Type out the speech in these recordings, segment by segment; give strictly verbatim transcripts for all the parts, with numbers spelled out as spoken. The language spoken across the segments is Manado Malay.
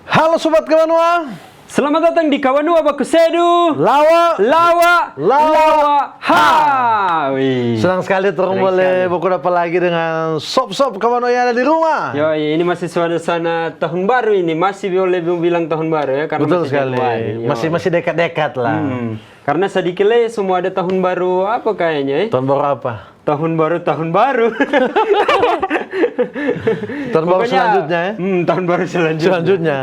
Halo Sobat Kawanua. Selamat datang di Kawanua Baku Sedu. Lawa. Lawa. Lawa. Lawa. Ha. Ha. Wih. Senang sekali torang boleh baku dapa lagi dengan sop-sop Kawanua yang ada di rumah. Yo, ini masih suasana tahun baru ini, masih boleh bilang tahun baru ya, karena masih Januari. Betul sekali. Yo. Masih, masih dekat-dekat lah. Hmm. Karena sadiki lei so mo ada tahun baru apa kayaknya, eh? Tahun baru apa? Tahun baru, tahun baru. Tahun baru selanjutnya, ya? Hmm, tahun baru selanjutnya. Selanjutnya.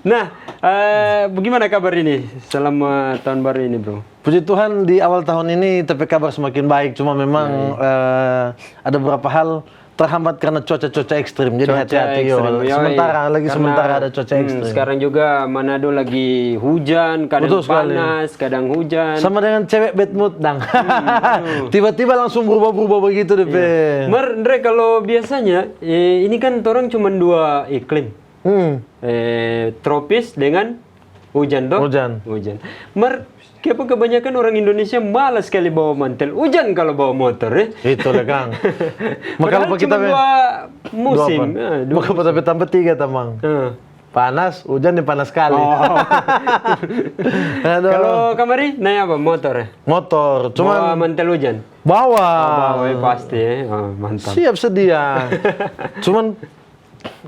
Nah, eh, bagaimana kabar ini selama tahun baru ini, Bro? Puji Tuhan, di awal tahun ini tapi kabar semakin baik. Cuma memang, eh, ada beberapa hal terhambat karena cuaca-cuaca ekstrim. Jadi hati-hati, yo. Cuaca ekstrim, yoi. Sementara, lagi sementara ada cuaca ekstrim. Karena, hmm, sekarang juga Manado lagi hujan, kadang panas, kadang hujan. Betul sekali. Sama dengan cewek bad mood, dang. Hmm, aduh. Tiba-tiba langsung berubah-berubah begitu depe. Iya. Mar, Andre, kalau biasanya, eh, ini kan torang cuma dua iklim. Hmm. Eh, tropis dengan hujan, toh? Hujan. Hujan. Mar, kiapa kebanyakan orang Indonesia malas sekali bawa mantel hujan kalau bawa motor, eh? Itu le, kang. Padahal cuma dua musim. Dua apa? Ah, dua musim. Maka tapi tambah tiga, tamang. Ah. Panas, hujan, dan panas sekali. Oh. Aduh. Kalau kamari, naik apa? Motor, eh? Motor, cuman bawa mantel hujan? Bawa. Oh, bawa, eh, pasti, eh. Oh, mantap. Siap sedia. Cuman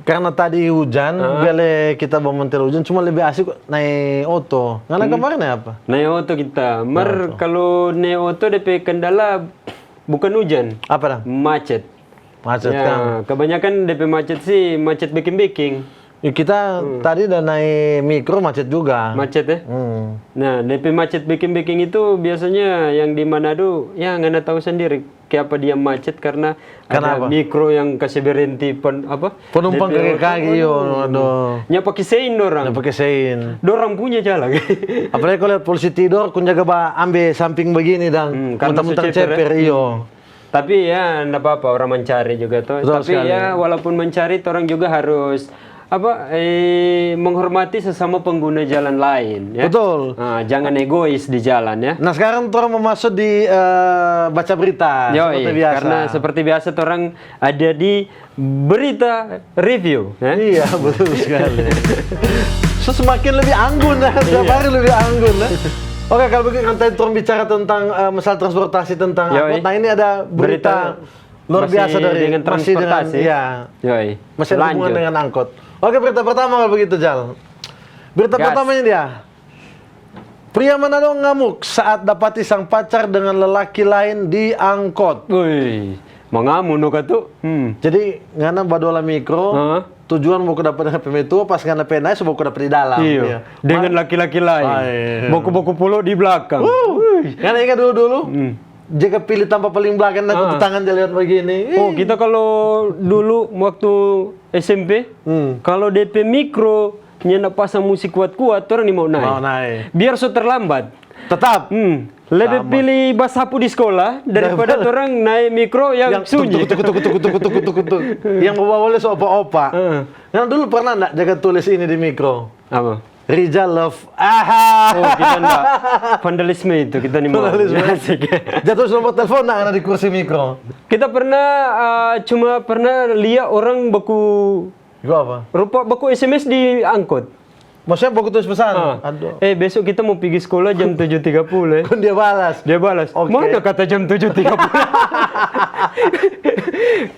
karena tadi hujan, bele kita bawa mantel hujan, cuma lebih asik naik oto. Ngana kemarin naik apa? Naik oto kita. Mar, kalau naik oto, depe kendala bukan hujan. Apa, dang? Macet. Macet, kan? Ya, kebanyakan depe macet sih, macet beking-beking. Ya, kita tadi udah naik mikro, macet juga. Macet, ya? Hmm. Nah, depe macet beking-beking itu biasanya yang di Manado, ya, ngana tahu sendiri. Kiapa dia macet, karena ada mikro yang kase berhenti pen-, apa? Penumpang kage-kage, iyo, aduh. Nya pake sein dorang. Nya pake sein. Dorang punya jalan. Apalagi kalau lihat polisi tidor, kong jaga ba ambe samping begini, dang. Hmm, karena muntang-muntang ceper, iyo. Tapi ya, nda apa-apa, orang mancari juga, toh. Betul sekali. Tapi ya, walaupun mancari, torang juga harus apa, eh, menghormati sesama pengguna jalan lain, ya. Betul. Ah, jangan egois di jalan, ya. Nah, sekarang torang mo maso di, eh, baca berita, seperti biasa. Yoi, karena seperti biasa torang ada di berita review, ya. Iya, betul sekali. So, semakin lebih anggun, ya. Tiap hari lebih anggun, ya. Oke, kalau begitu kan tadi torang bicara tentang, eh, masalah transportasi, tentang angkot. Nah, ini ada berita luar biasa dari, masih dengan transportasi. Iya. Yoi. Masih ada hubungan dengan angkot. Oke, berita pertama kalau begitu, Jal. Berita pertamanya dia. Pria Manado ngamuk saat dapati sang pacar dengan lelaki lain di angkot. Woi, mangamu no katu. Hmm. Jadi, ngana badola mikro, tujuan baku dapa deng P M tua, pas ngana pe nae, so baku dapa di dalam. Iyo, dengan laki-laki lain. Baku-baku pulo di belakang. Ngana inga dulu-dulu? Hmm. Jaga pilih tampa paling blakang, nanti tu tangan ja lewat bagini. Oh, kita kalo dulu waktu S M P, kalo depe mikro nyanda pasang musik kuat-kuat, torang nimau nae. Mau nae. Biar so terlambat. Tetap. Hmm. Lebe pili basapu di skola daripada torang nae mikro yang sunyi. Yang tuk, tuk, tuk. Yang bawa oleh so opa-opa. Heeh. Yang dulu pernah ndak jaga tulis ini di mikro? Apa? Rizal Love. Aha. Oh, kita ndak. Vandalisme itu, kita ni mau. Vandalisme. Asik. Jatuh nomor telepon, nah, ada di kursi mikro. Kita pernah, eh, cuma pernah lia orang baku, baku apa? Rupa baku S M S di angkot. Maksudnya baku tulis pesan? Ah. Aduh. Eh, besok kita mau pigi skola jam tujuh tiga puluh, eh. Kan dia balas. Dia balas. Oke. Mana kata jam tujuh tiga puluh?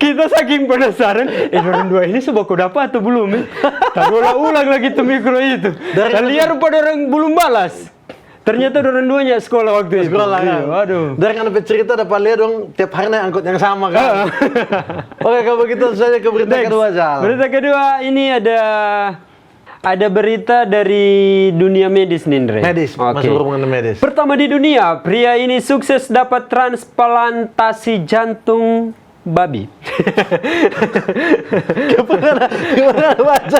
Kita saking penasaran, eh, dorang dua ini so baku dapa atau belum, eh? Tadola ulang lagi tu mikro itu. Talia rupa dorang belum balas. Ternyata dorang dua nya skola waktu itu. Skola, kan? Iya, aduh. Dari ngana pe cerita dapa lia dong tiap hari nae angkot yang sama, kan? Oke, kalau begitu langsung saja ke berita kedua, Zal. Next. Berita kedua, ini ada, ada berita dari dunia medis nih, Andre. Medis, masuk hubungan medis. Oke. Pertama di dunia, pria ini sukses dapat transplantasi jantung babi. Gimana, gimana baca?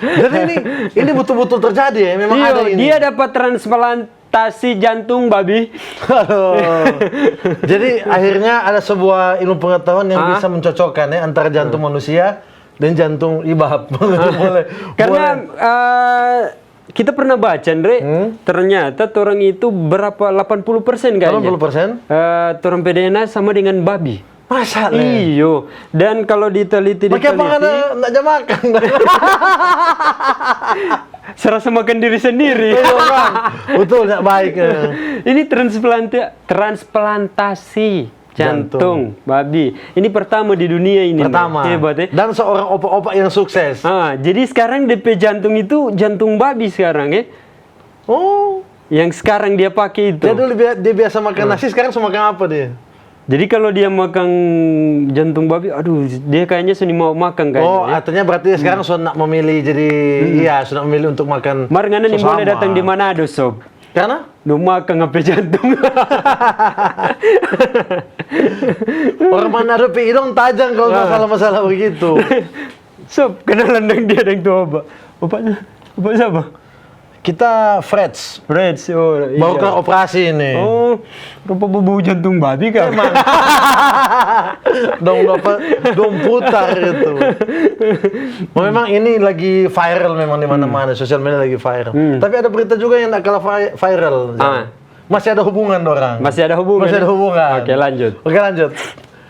Jadi ini, ini betul-betul terjadi ya, memang ada ini. Iya, dia dapat transplantasi jantung babi. Aduh. Jadi akhirnya ada sebuah ilmu pengetahuan yang bisa mencocokkan ya antara jantung manusia dan jantung ibab. Boleh, karena, boleh. Eh, kita pernah baca, Andre, ternyata torang itu berapa, delapan puluh persen kayaknya. Delapan puluh persen? Eh, torang pe D N A sama dengan babi. Masa, Le? Iyo. Dan kalau diteliti, Pakai apa diteliti, ada ndak jam makan? Serasa makan diri sendiri. Iya, Bang. Betul, nggak baik. Eh. Ini transplanta- transplantasi jantung, Jantung. Babi. Ini pertama di dunia ini. Pertama. Hebat, ya. Dan seorang opa-opa yang sukses. Ah, jadi sekarang D P jantung itu jantung babi sekarang, ya. Oh. Yang sekarang dia pakai itu. Dia dulu bia- dia biasa makan nasi, sekarang so makan apa dia? Jadi kalau dia makan jantung babi, aduh, dia kayaknya seni mau makan kayaknya. Oh, Ya. Artinya berarti dia sekarang so nak memilih jadi, iya, so nak memilih untuk makan. Mar ngana ni So boleh sama. Datang di Manado, Sob. Karena Dong makan apa jantung. orang Manado pe idong tajang kalau masalah-masalah begitu. Sob, kenalan deng dia deng tu apa? Bapaknya, bapak siapa? Kita Freds. Freds, oh iya. Baru kelar operasi ini. Oh, rupa bubuk jantung babi kan? Dong apa? Dong putar itu. Memang ini lagi viral memang di mana-mana, sosial media lagi viral. Hmm. Tapi ada berita juga yang nggak kalah vi- viral. Ah. Masih ada hubungan dorang. Masih ada hubungan, Masih ada ya? Hubungan. Oke, lanjut. Oke, lanjut.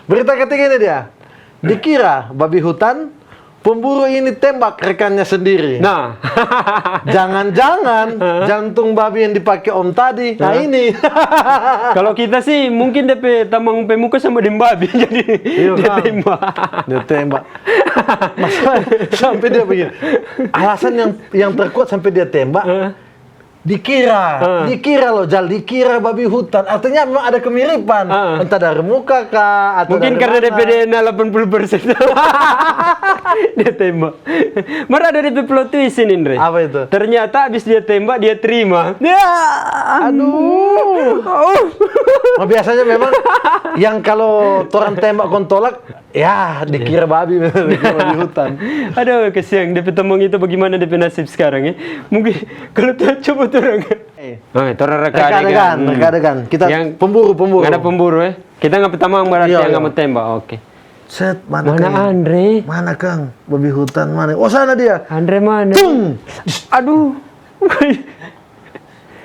Berita ketiga ini dia. Dikira babi hutan, pemburu ini tembak rekannya sendiri. Nah, Jangan-jangan jantung babi yang dipakai om tadi. Nah, Hah? Ini. Kalau kita sih mungkin depe tamang pe muka sama deng babi, jadi Iya, dia kan? Tembak. Dia tembak. Masalah sampai dia begini. Alasan yang yang terkuat sampai dia tembak. Hah? Dikira, Ah. Dikira loh, Jal, dikira babi hutan. Artinya memang ada kemiripan. Ah. Entah dari muka kah, atau Mungkin dari karena mana. depe D N A delapan puluh persen. Dia tembak. Mar ada depe plot twist ini, Ndre. Apa itu? Ternyata abis dia tembak, dia terima. Ya, Aduh. Oh. Nah, biasanya memang yang kalau orang tembak kong tolak, ya dikira babi, dikira babi hutan. Aduh, kesian. Depe tamang itu bagaimana depe nasib sekarang, ya? Mungkin kalau tak coba orang. Eh, Oh, torang reka Reka adegan. adegan, Hmm. reka adegan. Kita Yang pemburu, pemburu. Ada pemburu, eh? Kita nggak tamang berarti Iya, yang iya. Nggak mau tembak. Oke. Set, mana, Mana Kang? Andre? Mana, Kang? Babi hutan mana? Oh, sana dia. Andre mana? Tung! Aduh.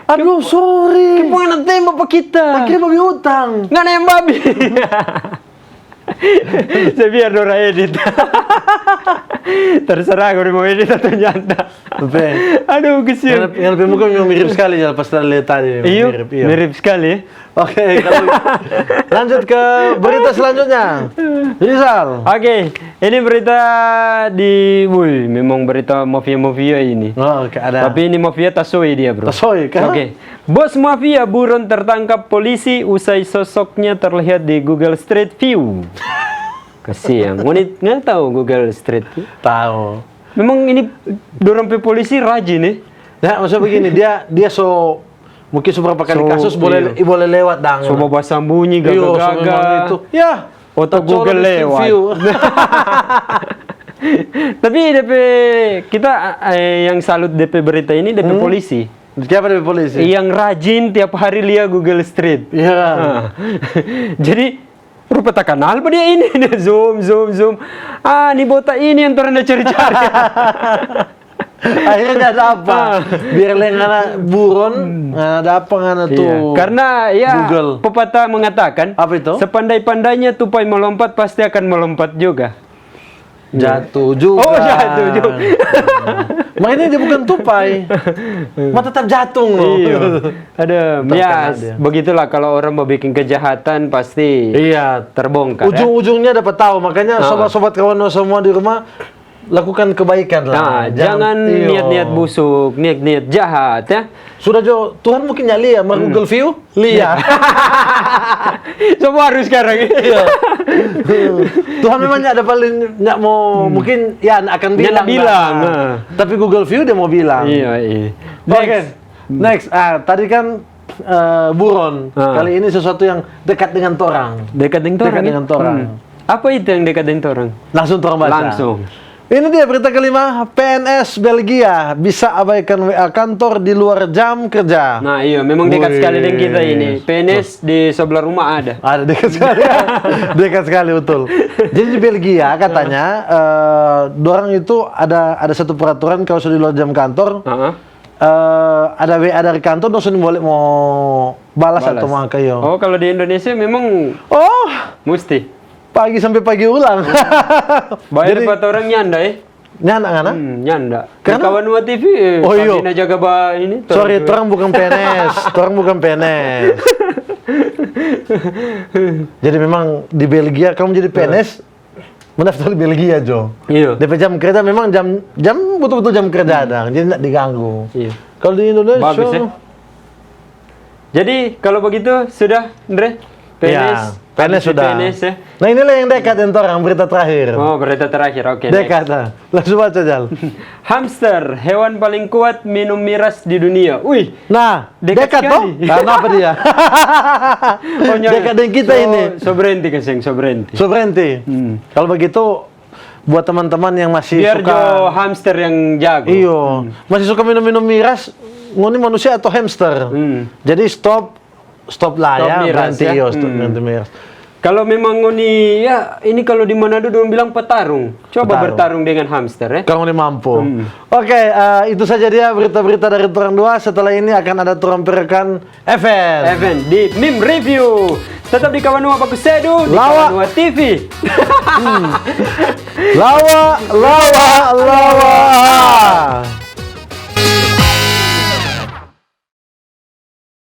Aduh, sorry. Mana tembak pa kita? Akhirnya babi hutan. Nggak ada yang babi. Saya biar Dora edit. Terserah kalau mau edit atau nyata. Oke. Aduh, kesian. Yang, yang lebih muka memang mirip sekali ya pas kita lihat tadi. Iyo, Mirip, iya. Mirip sekali. Oke, kalau lanjut ke berita selanjutnya. Rizal. Oke, ini berita di, wih, memang berita mafia-mafia ini. Oh, oke, ada. Tapi ini mafia tasoi dia, bro. Tasoi, kan? Oke. Bos mafia buron tertangkap polisi usai sosoknya terlihat di Google Street View. Kasiang. Ngoni nggak tahu Google Street View? Tahu. Memang ini dorang pe polisi rajin, eh. Ya, maksudnya begini, dia dia so mungkin seberapa kali So, kasus boleh iya. boleh lewat dang. So, bawa sambunyi, Iyo, so gaga-gaga. memang itu. Ya. Oto Kecuali Google di Street lewat. View. Tapi depe kita, eh, yang salut depe berita ini depe Hmm? polisi. Siapa dari polisi? Yang rajin tiap hari lia Google Street. Iya. Ah. Jadi rupa takanal pa dia ini, dia zoom zoom zoom. Ah, ni bota ini yang torang da cari-cari. Akhirnya ada apa? Ah. Biar leng ngana buron, ngana ada apa ngana Iya. tuh? Karena ya Google. Pepatah mengatakan, Apa itu? Sepandai-pandainya tupai melompat pasti akan melompat juga. Jatuh juga. Oh, jatuh juga. Makanya dia bukan tupai. Ma tetap jatuh loh. Iya. Ada, Tetap ya, kena dia. Begitulah kalau orang mau bikin kejahatan pasti Iya. Terbongkar, ya. Ujung-ujungnya dapat tahu. Makanya Ah. sobat-sobat kawan semua di rumah, lakukan kebaikan lah. Nah, jangan Iyo. niat-niat busuk, niat-niat jahat, ya. Sudah jo, Tuhan mungkin nggak lihat, mar Google View lihat. Semua harus sekarang. Iya. Tuhan memang nggak ada paling nggak mau mungkin ya nggak akan Nggak bilang. bilang, Lah. nah. Tapi Google View dia mau bilang. Iya, iya. Oke. Next. Next, ah, tadi kan eh, buron. Ah. Kali ini sesuatu yang dekat dengan torang. Dekat dengan torang, Dekat ya? dengan torang. Hmm. Apa itu yang dekat dengan torang? Langsung torang baca. Langsung. Ini dia berita kelima, P N S Belgia bisa abaikan W A kantor di luar jam kerja. Nah, iya, memang dekat Wih. sekali dengan kita ini. P N S di sebelah rumah ada. Ada dekat sekali. Dekat sekali, betul. Jadi di Belgia katanya eh, dorang itu ada ada satu peraturan kalau sudah di luar jam kantor, Heeh. eh, ada W A dari kantor, dong sudah boleh mau balas Balas. atau mau angka, iyo. Oh, kalau di Indonesia memang Oh, mesti. pagi sampe pagi ulang. Bayar pa torang nyanda, eh? Nyanda ngana? Hmm, nyanda. Karena Kawan Nua T V, eh, Oh, iyo. Pagi na jaga ba ini. Sorry, Torang torang bukan P N S, torang bukan P N S. Jadi memang di Belgia kamu jadi P N S, mendaftar di Belgia jo. Iyo. Depe jam kerja memang jam jam betul-betul jam kerja ada, jadi nggak diganggu. Iyo. Kalau di Indonesia, Bagus, ya. Jadi kalau begitu sudah, Andre? Ya, P N S, P N S sudah. P N S, ya. Nah, inilah yang dekat yang torang berita terakhir. Oh, berita terakhir. Oke. Dekat, Next. Nah. Langsung baca, Jal. Hamster, hewan paling kuat minum miras di dunia. Wih, Nah, dekat dekat, toh? sekali. Karena apa dia? Oh, nyanda. Dekat dengan kita So, ini. So berhenti, Keseng, so berhenti. So berhenti. Hmm. Kalau begitu, buat teman-teman yang masih Biar suka jo hamster yang jago. Iyo, masih suka minum-minum miras, ngoni manusia atau hamster? Hmm. Jadi stop, stop lah Stop ya, miras, berhenti ya. Iyo, stop Hmm. berhenti miras. Kalau memang ngoni, ya, ini kalau di Manado dong bilang petarung. Coba Petarung. Bertarung dengan hamster, ya. Kalau ngoni mampu. Hmm. Oke, eh, itu saja dia berita-berita dari torang dua. Setelah ini akan ada torang pe rekan Evan. Evan di Mim Review. Tetap di Kawan Nua Baku Sedu, di Lawa. Kawan Nua T V. Lawa, lawa, lawa.